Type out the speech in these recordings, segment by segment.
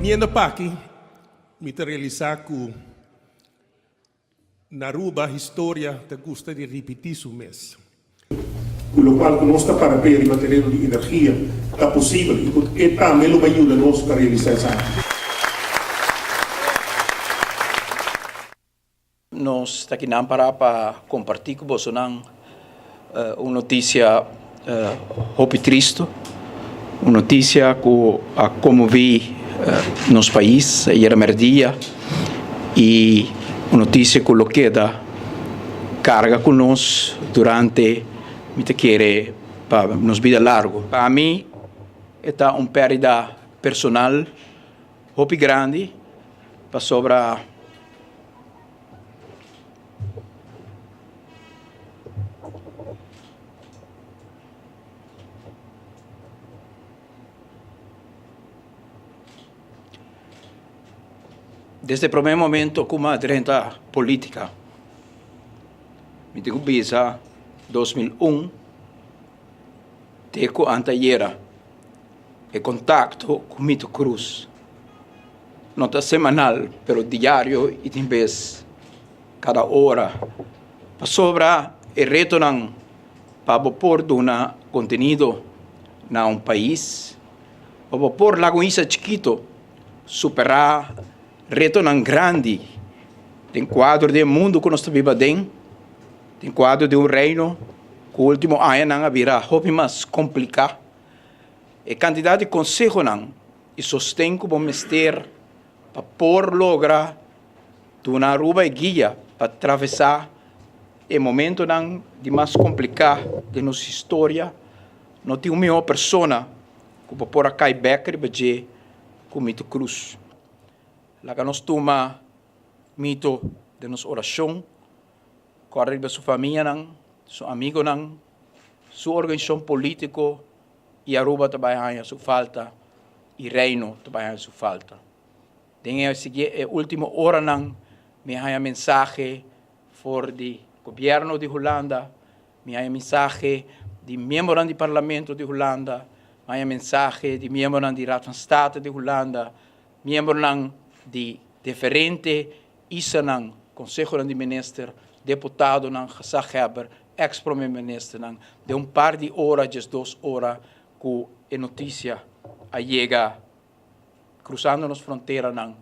Biniendo p'aki mi ta realisá ku na Aruba historia ta gusta di ripití su mes. Ku lokual ku nos ta para p'e riba tereno di energia ta posibel i ku e tambe lo bai yuda nos pa realisá esaki. Nos ta kinan para pa kompartí ku bosonan un notisia hopi tristu, un notisia ku a konmoví nos pais ayera mèrdia i un notisia ku lo keda karga ku nos durante mi ta kere pa nos bida largu. Pa mi e ta un pèrdida personal hopi grandi pasobra. Desde e prome momento ku mi a drenta politica, mi tin ku bisa 2001 te ku antayera e kontakto ku Mito Cruz No ta semanal, pero diario y tin bes cada ora. Pasobra e retonan pa bo por duna contenido na un pais, pa bo por laga un isla chikito supera retonan grandi den cuadro di e mundo cu nos ta biba aden, den cuadro di un reino cu ultimo añanan a bira hopi mas complica. E cantidad di consehonan E sosten ku bo mester pa por logra duna Aruba e guia pa travesá e momentonan di mas kompliká den nos historia, no tin un mihó persona ku bo por a kai bèk riba dje ku Mito Cruz. Laga nos tuma Mito den nos orashon, kòrda riba su famianan, su amigonan, su organisashon polítiko, i Aruba ta bai haña su falta i Reino ta bai haña su falta. Den e e ultimo oranan mi a haña mensahe for di gobierno di Hulanda, mi haña mensahe di miembronan di parlamento di Hulanda, mi haña mensahe di miembronan di Raad van State di Hulanda, miembronan di diferente Isanan, konsehonan di minister, deputadonan, gezaghebber, eks prome ministernan, den un par di ora, 12 ora, ku e notisia a yega krusando nos fronteranan,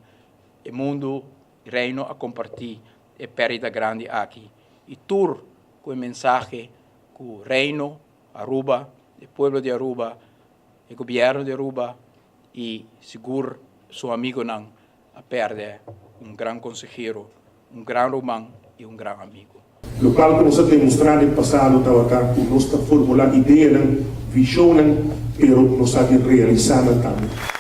e mundu, Reino a kompartí e pèrdida grandi aki i tur ku e mensahe ku Reino, Aruba, e pueblo di Aruba, e gobièrnu di Aruba i sigur su amigonan A pèrdè un gran konsehero, un gran ruman i un gran amigu. Lokual ku nos a demostrá den pasado tabata ku nos ta formulá ideanan, vishonnan, pero nos sa di realisá nan tambe.